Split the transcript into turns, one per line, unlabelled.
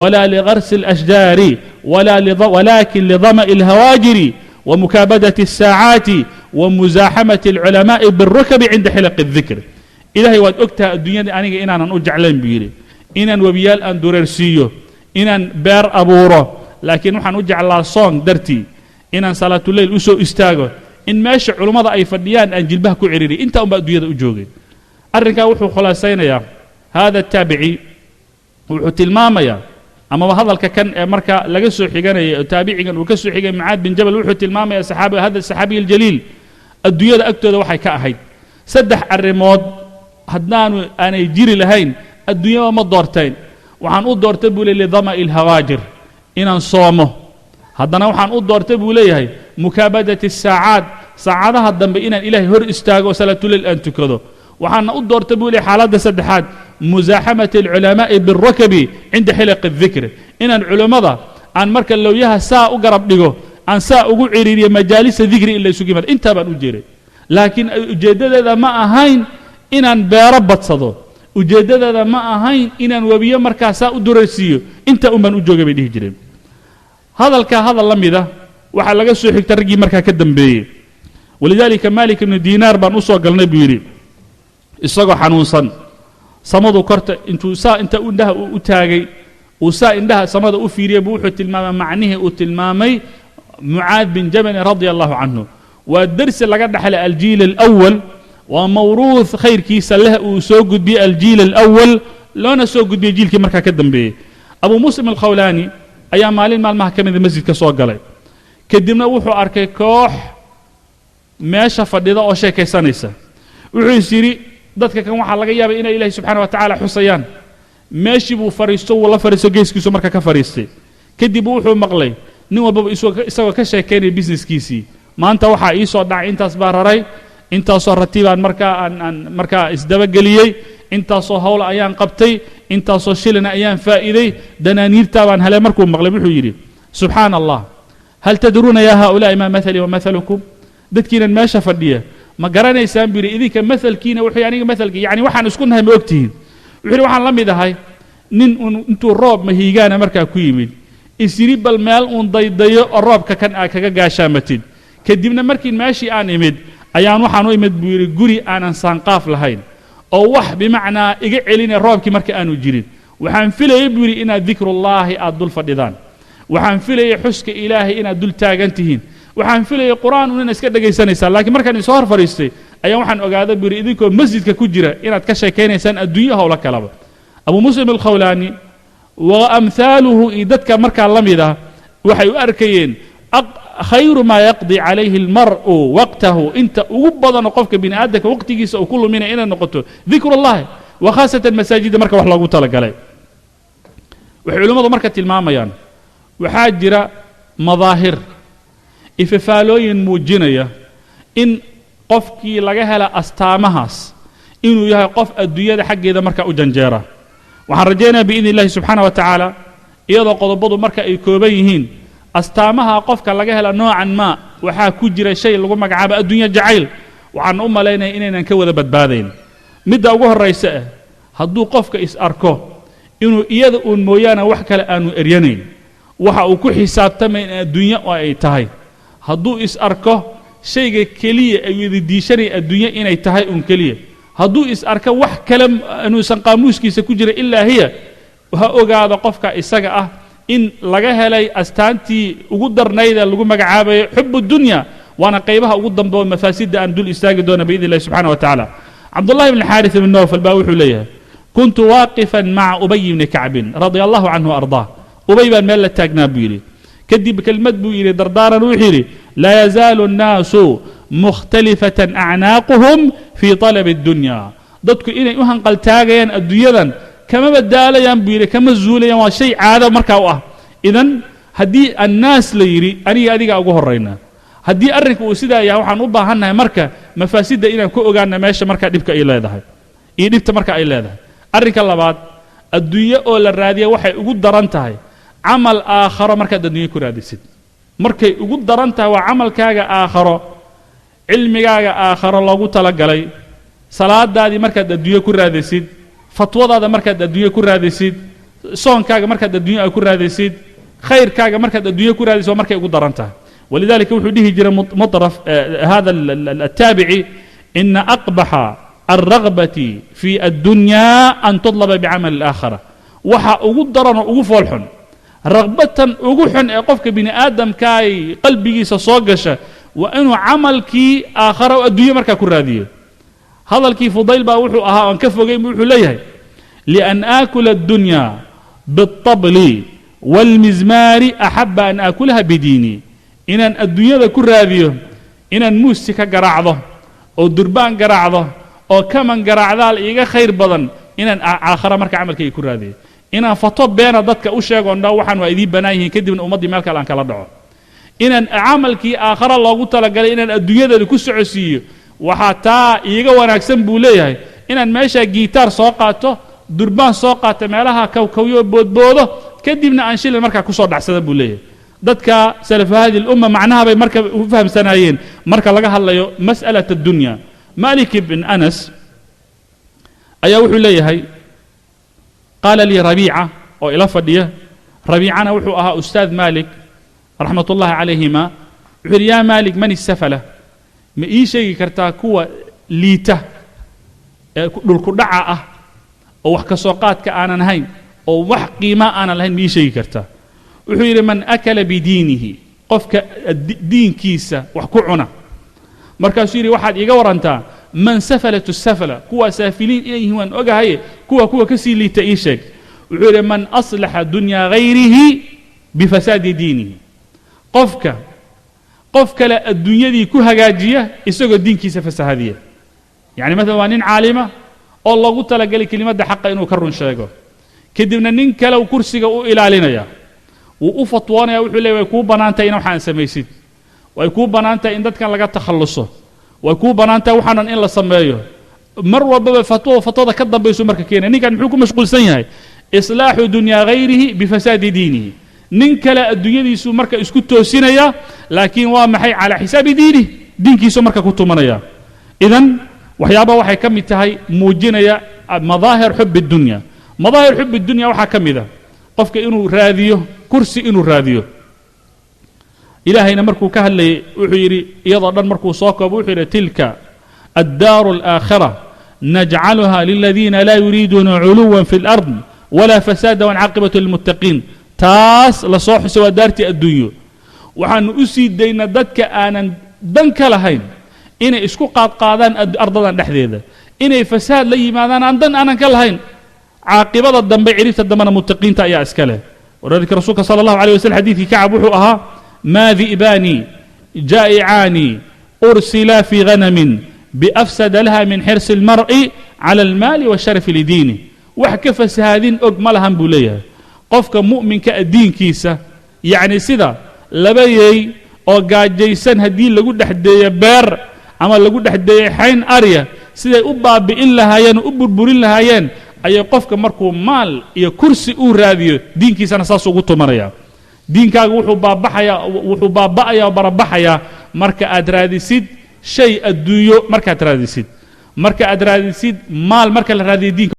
ولا لغرس الأشجار ولكن لظمأ الهواجر ومكابدة الساعات ومزاحمة العلماء بالركب عند حلق الذكر. Ilaahay, waad ogtahay adduunyada aniga inaanan u jeclayn, buu yidhi, inaan webiyaal aan dureersiiyo, inaan beer abuuro, laakiin waxaan u jeclaa soon dartii inaan salaatuleyl u soo istaago, in meesha culummada ay fadhiyaan aan jilbaha ku ciriiriy. Intaa unbaa adduunyada u joogay. Arrinkaa wuxuu khulaasaynayaa hada taabici, wuxuu tilmaamayaa amaba hadalka kan ee marka laga soo xiganaya oo taabicigan uu ka soo xigay Mucaad bin Jabal, wuxuu tilmaamaya saxaabi, hada saxaabiy aljaliil, adduunyada agtooda waxay ka ahayd saddex arrimood haddaanu aanay jiri lahayn adduunyaba ma doorteen. Waxaan u doortay, buu ley, lidama'i alhawaajir, inaan soomo. Haddana waxaan u doortay, buu leeyahay, mukaabadati asaacaat, saacadaha dambe inaan Ilaahay hor istaago oo salaatuleyl aan tukado. Waxaana u doortay, buu leeyahay, xaaladda saddexaad, musaaxamati alculamaa'i bilrakabi cinda xilaqi aldikr, inaan culummada aan marka lowyaha saa u garab dhigo, aan saa ugu ciriiriyo majaalisa dikri in la isugu yimaado. Intaa baan u jeeray, laakiin ujeeddadeeda ma ahayn inaan beero badsado, ujeeddadeeda ma ahayn inaan webiyo markaa saa u durarsiiyo. Intaa un baan u joogay, bay dhihi jireen. Hadalkaa hadal la mida waxaa laga soo xigta raggii markaa ka dambeeyey. Walidaalika Malik ibnu Diinaar baan u soo galnay, buu yidhi, isagoo xanuunsan. Samadu korta intuu saa inta indhaha u taagay, uu saa indhaha samada u fiiriyey, buu wuxuu tilmaamay macnihii uu tilmaamay Mucaad bin Jabalin radia allahu canhu. Waa dersi laga dhexlay aljiil alawal, waa mawruuth khayrkiisa leh uu soo gudbiyey aljiil alawal, loona soo gudbiyey jiilkii markaa ka dambeeyey. Abu Muslim Alkhawlaani ayaa maalin maalmaha ka mida masjidka soo galay. Kadibna wuxuu arkay koox meesha fadhida oo sheekaysanaysa. Wuxuu is yidhi, dadka kan waxaa laga yaabay inay Ilahi subxana wa tacaala xusayaan. Meeshii buu fadhiisto, wuu la fadhiisto, geeskiisu marka ka fadhiistay. Kadib wuxuu maqlay nin walbaba isagoo ka sheekaynaya businesskiisii. Maanta waxaa ii soo dhacay intaas baa raray, intaasoo ratibaan markaa aan markaa isdabageliyey, intaasoo hawl ayaan qabtay, intaasoo shilina ayaan faa'iiday, danaaniirtaa baan helay. Markuu maqlay wuxuu yidhi: "Subxaana Allah, hal tadruuna yaa haa'ulaa'i maa mathalii wa mathalukum?" Dadkiinan meesha fadhiya, ma garanaysaan, buu yidhi, idinka mathalkiina wuxuu aniga mathalkii, yacni waxaan isku nahay ma ogtihiin? Wuxuu yidhi, waxaan la mid ahay nin uun intuu roob mahiigaana markaa ku yimid isyidhi, bal meel uun daydayo oo roobka kan aa kaga gaashaamatid. Kadibna markii meeshii aan imid ayaan waxaan u imid, buu yidhi, guri aanan saanqaaf lahayn oo wax bimacnaa iga celinaya roobkii marka aanu jirin. Waxaan filayay, buu yidhi, inaad dikrullaahi aad dul fadhidaan. Waxaan filayay xuska Ilaahay inaad dul taagan tihiin. Waxaan filayay Qur'aan un inaad iska dhagaysanaysaan. Laakiin markaan isoo hor fadhiistay ayaan waxaan ogaaday, buu yidhi, idinkoo masjidka ku jira inaad ka sheekaynaysaan adduunyo howlo kalaba. Abu Muslim Alkhawlaani wa amhaaluhu iyo dadka markaa la mid ah waxay u arkayeen khayru maa yaqdi calayhi almar'u waqtahu, inta ugu badanoo qofka bini aadamka waqtigiisa uu ku luminaya, inay noqoto dikrullahi, wa khaasatan masaajidda marka wax loogu talagalay. Waxay culimmadu marka tilmaamayaan waxaa jira madaahir, ififaalooyin muujinaya in qofkii laga hela astaamahaas inuu yahay qof adduunyada xaggeeda marka u janjeera. Waxaan rajaynaya biidni illahi subxaana wa tacaala, iyadoo qodobadu marka ay kooban yihiin, astaamaha qofka laga hela noocan maa waxaa ku jira shay lagu magacaabo adduunyo jacayl. Waxaan u malaynaya inaynan ka wada badbaadayn. Midda ugu horraysa ah, hadduu qofka is arko inuu iyada uun mooyaane wax kale aanu eryanayn, waxa uu ku xisaabtamayn in adduunyo oo ay tahay, hadduu is arko shayga keliya ay wada diishanaya adduunyo inay tahay uun keliya, hadduu is arko wax kale inuusan qaamuuskiisa ku jira ilaa hiya, ha ogaado qofka isaga ah in laga helay astaantii ugu darnayda lagu magacaabayo xub dunya. Waana qaybaha ugu dambe oo mafaasidda aan dul istaagi doona biidni illahi subxana wa tacaala. Cabdullahi bn Xaarith ibn Nowfal baa wuxuu leeyahay: kuntu waaqifan maca Ubay bni Kacbin radia allahu canhu ardaah. Ubay baan meel la taagnaa, buu yidhi. Kadib kelmad buu yidhi dardaaran, wuxuu yidhi: laa yazaalu annaasu mukhtalifatan acnaaquhum fii talabi addunya. Dadku inay u hanqaltaagayaan adduunyadan kamaba daalayaan, buu yidhi, kama zuulayaan, waa shay caado markaa u ah. Idan haddii annaas la yidhi, aniga adigaa ugu horraynaa. Haddii arrinka uu sidaa yahay, waxaan u baahannahay marka mafaasidda inaan ku ogaana meesha markaa dhibka ay leedahay iyo dhibta marka ay leedahay. Arrinka labaad, adduunyo oo la raadiya waxay ugu daran tahay camal aakharo. Markaad adduunyo ku raadisid, markay ugu daran tahay waa camalkaaga aakharo, cilmigaaga aakharo loogu talagalay, salaadaadii markaad adduunyo ku raadisid, fatwadaada markaad adduunyo ku raadisid. Soonkaaga markaad addunya aad ku raadaysid, khayrkaaga markaad addunya ku raadaysid, waa markay ugu daran tahay. Walidalika wuxuu dhihi jiray Muطraf hada التaabici: ina aqbaxa alragbati fi addunya an tuطlaba bicamal اlaakhara. Waxa ugu daranoo ugu fool xun, ragbatan ugu xun ee qofka bini aadamkaay qalbigiisa soo gasha, waa inuu camalkii aakhara o adduunye markaa ku raadiyo. Hadalkii Fudayl baa wuxuu ahaa, oan ka fogeyn, bu wuxuu leeyahay: lian aakula addunya biاlطabli wاlmizmaari axaba an aakulaha bidiini. Inaan adduunyada ku raadiyo inaan muusi ka garaacdo oo durbaan garaacdo oo kaman garaacdaal iiga khayr badan inaan aakhara marka camalkayga ku raadiyo, inaan fato beena dadka u sheegoon dha waxaan waa idiin bannaan yihiin, kadibna ummaddii meel kale aan kala dhaco, inaan camalkii aakhara loogu talagalay inaan adduunyadeeda ku socodsiiyo, waxaa taa iiga wanaagsan, buu leeyahay, inaan meeshaa giitaar soo qaato, durbaan soo qaato, meelaha kawkawyo boodboodo, kadibna aan shilin markaa kusoo dhacsada, buu leeyahay. Dadka salafu hadi lumma macnaha bay marka u fahamsanaayeen marka laga hadlayo mas'alaة addunya. Malik ibn Anas ayaa wuxuu leeyahay: qaala lii Rabiica oo ila fadhiya. Rabiicana wuxuu ahaa ustaad Malik raxmat ullahi calayhima. Wuxuu yidhi: yaa Malik, man isafala? Ma ii sheegi kartaa kuwa liita ee dhulku dhaca ah oo wax ka soo qaadka aanan ahayn oo wax qiima aanan lahayn, ma ii sheegi kartaa? Wuxuu yidhi: man akala bidiinihi, qofka diinkiisa wax ku cuna. Markaasuu yidhi: waxaad iiga warantaa man safalatu safla, kuwaa saafiliin inay yihiin waan ogahaye, kuwa ka sii liita ii sheeg. Wuxuu yidhi: man aslaxa dunyaa hayrihi bifasaadi diinihi, qofka qof kale adduunyadii ku hagaajiya isagoo diinkiisa fasahadiya. Yacni maalan waa nin caalima oo loogu talagalay kelimadda xaqa inuu ka run sheego, kadibna nin kale kursiga u ilaalinaya, wuu u fatwoonaya, wuxuu leey: way kuu bannaan tahay in waxaan samaysid, way kuu bannaan tahay in dadkan laga takhalluso, way kuu bannaan tahay waxaanan in la sameeyo. Mar walbaba fatwo fatwada ka dambaysu marka keenaya. Ninkan muxuu ku mashquulsan yahay? Islaaxu dunyaa hayrihi bifasaadi diinihi. Nin kale adduunyadiisu marka isku toosinaya, laakiin waa maxay? Calaa xisaabi diinih, diinkiisu marka ku tumanaya. Idan waxyaaba waxay ka mid tahay muujinaya madaahir xub addunya. Madaahir xub addunya waxaa ka mid a qofka inuu raadiyo kursi, inuu raadiyo. Ilaahayna markuu ka hadlayay wuxuu yidhi, iyadoo dhan markuu soo koobo, wuxuu yidhi: tilka addaaru alaakhira najcaluha liladiina laa yuriiduuna culuwa fi اlard walaa fasaada walcaaqibatu lilmuttaqiin. Taas la soo xusay waa daartii adduunyo. Waxaanu u sii daynaa dadka aanan dan ka lahayn inay isku qaadqaadaan ardadan dhexdeeda, inay fasaad la yimaadaan, aan dan aanan ka lahayn. Caaqibada dambe, ciribta dambena, muttaqiinta ayaa iska leh. Walidalika rasuulka sala allahu alيh waslm xadiidkii Kacab wuxuu ahaa: maa di'baani jaa'icaani ursila fii hanamin biafsada laha min xirsi اlmar'i cala almaali waasharafi lidiinih. Wax ka fasahaadin og ma lahan, buu leeyahay, qofka mu'minka a diinkiisa, yacni sida laba yeey oo gaajaysan haddii lagu dhex deeyo beer ama lagu dhex deeyo xayn arya, siday u baabi'in lahaayeen oo u burburin lahaayeen, ayay qofka markuu maal iyo kursi uu raadiyo diinkiisana saas ugu tumanaya. Diinkaaga wuxuu baabaxayaa, wuxuu baaba'ayaa oo barabaxayaa marka aad raadisid shay adduunyo, markaad raadisid, marka aad raadisid maal, marka la raadiyo diinka.